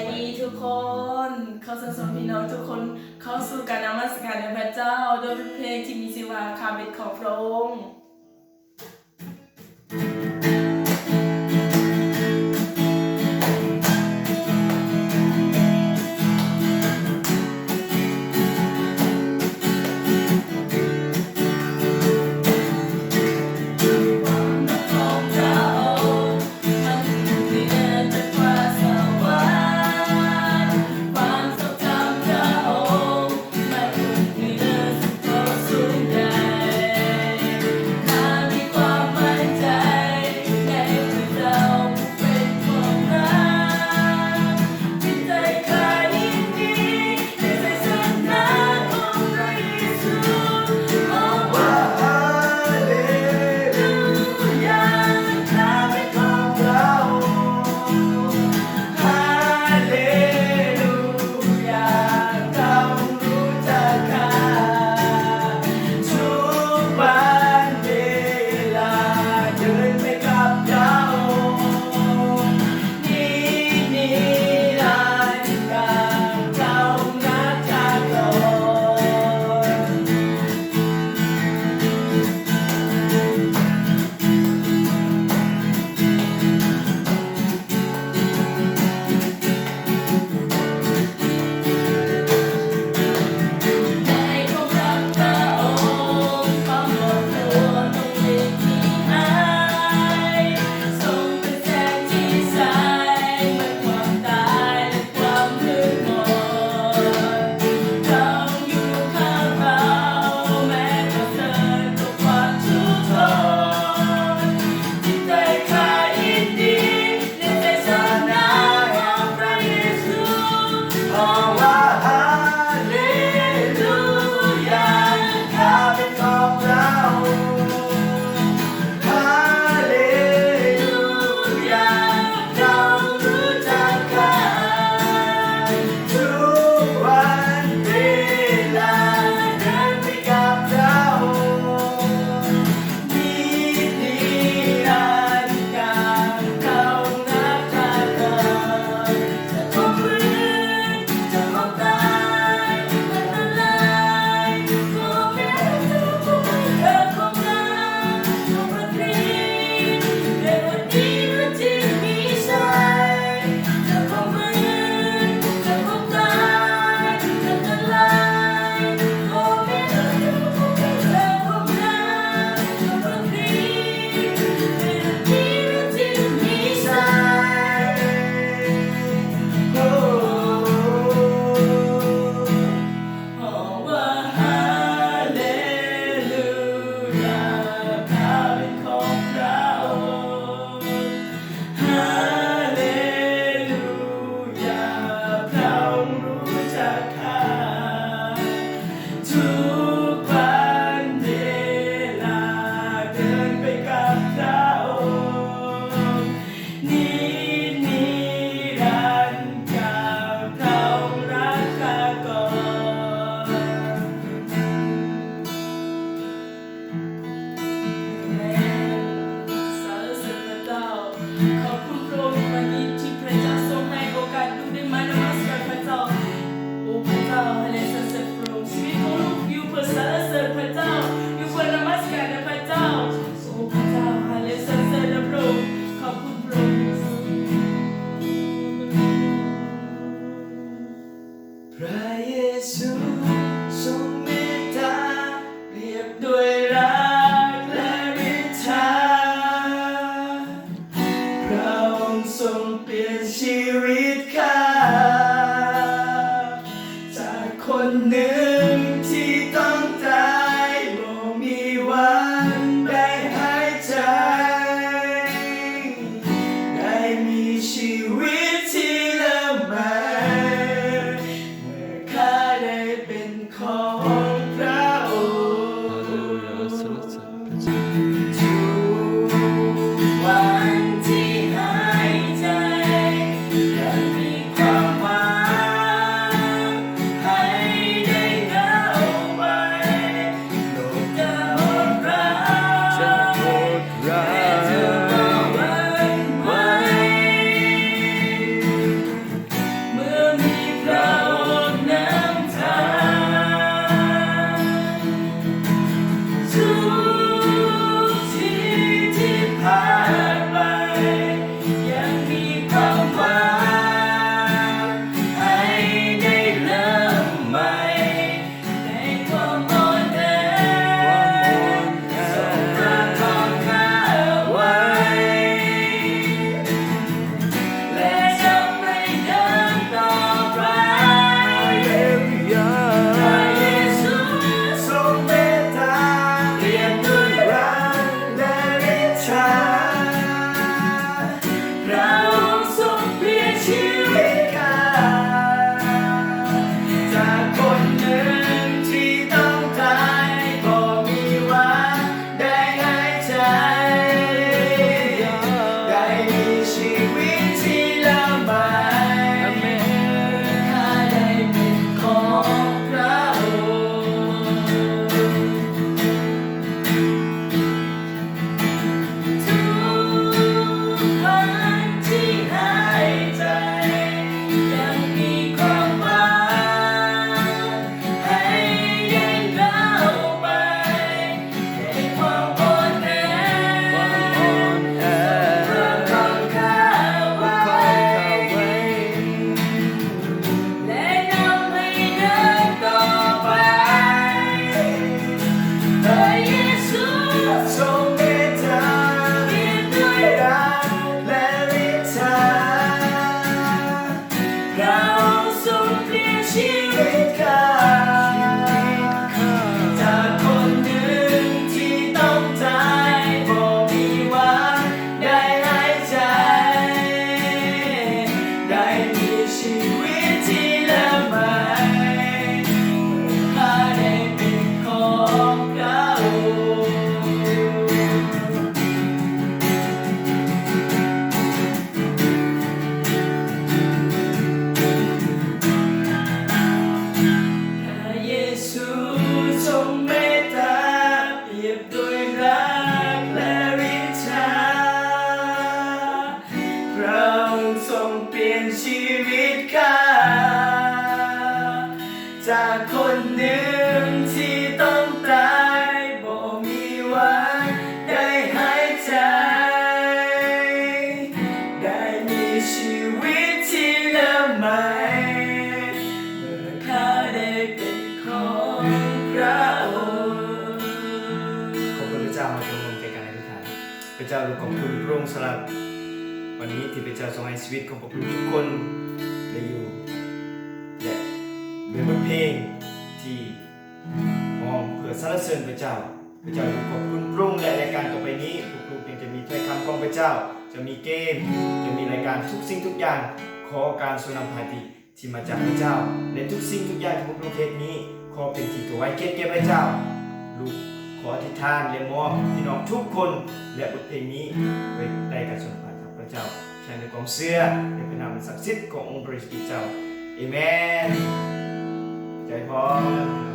ດີທຸກຄົນ, ຂໍເຊີນຊວນພີ່ນ້ອງທຸກຄົນເຂົ້າສູ່ການນະມັດສະການແດ່ພະເຈົ້າ ໂດຍບົດເພງທີ່ມີຊື່ວ່າ ຂ້າເປັນຂອງພະອົງ. สรรเสริญพระเจ้า ขอบคุณพระองค์ในวันนี้ที่พระเจ้าทรงให้โอกาสลูกได้มานมัสการพระเจ้า โอ้พระเจ้า ฮาเลลูยา สรรเสริญพระองค์ ชีวิตของลูกอยู่เพื่อสรรเสริญพระเจ้า อยู่เพื่อนมัสการพระเจ้า โอ้พระเจ้า ฮาเลลูยา สรรเสริญพระองค์ ขอบคุณพระองค์ พระเยซูทรงเมตตา เปี่ยมด้วยรักและฤทธา พระองค์ทรงเปลี่ยนชีวิตข้า จากคนหนึ่งที่ต้องตาย บ่มีวันได้หายใจ ได้มีชีวิตที่เริ่มใหม่ เมื่อข้าได้เป็นของพระองค์ ฮาเลลูยา สรรเสริญพระเจ้า ทุกวันที่หายใจ ยังมีความหวั ຊີວິດທີ່ເລີດໃໝ່ ເມື່ອຂ້າໄດ້ເປັນຂອງພຣະອົງ. ພຣະເຢຊູຊົງເມດຕາ ປຽບດ້ວຍຮັກ ແລະ ລິດທາ. ພຣະອົງຊົງປ່ຽນຊີວິດຂ້າ ຈາກຄົນໜຶ່ງທີ່ຕ້ອງຕາຍ ບໍ່ມີວັນໄດ້ຫາຍໃຈ ໄດ້ມີຊີວິດທີ່ເລີ່ມໃໝ່ ເມື່ອຂ້າໄດ້ເປັນຂອງພຣະອົງ. ຂອບຄຸນພຣະເຈົ້າ. ເຮົາຈະຮ່ວມໃຈກັນອະທິຖານ. ພຣະເຈົ້າ ລູກຂອບຄຸນພຣະອົງສຳລັບວັນນີ້ ທີ່ພຣະເຈົ້າຊົງໃຫ້ຊີວິດຂອງພວກລູກທຸກຄົນໄດ້ຢູ່ ແລະ ເປັນບົດເພງທີ່ຮ້ອງເພື່ອສັນລະເສີນພຣະເຈົ້າ. ພຣະເຈົ້າ ລູກຂອບຄຸນພຣະອົງ ແລະ ລາຍການຕໍ່ໄປນີ້ ພວກລູກຍັງຈະມີຖ້ອຍຄຳຂອງພຣະເຈົ້າ, ຈະມີເກມ, ຈະມີລາຍການ, ທຸກສິ່ງທຸກຢ່າງ ຂໍການຊົງນຳພາທີ່ ທີ່ມາຈາກພຣະເຈົ້າ ແລະ ທຸກສິ່ງທຸກຢ່າງທີ່ພວກລູກເຮັດນີ້ ຂໍເປັນທີ່ຖວາຍກຽດແກ່ພຣະເຈົ້າ. ລູກຂໍອະທິຖານ ແລະ ມອບພີ່ນ້ອງທຸກຄົນ ແລະ ບົດເພງນີ້ໄວ້ໃນການຊົງນຳພາຈາກພຣະເຈົ້າ ໃຊ້ໃນຄວາມເຊື່ອໃນພຣະນາມອັນສັກສິດຂອງອົງພຣະເຢຊູຄຣິດເຈົ້າ. ເອເມນ. ໃຈພອນ.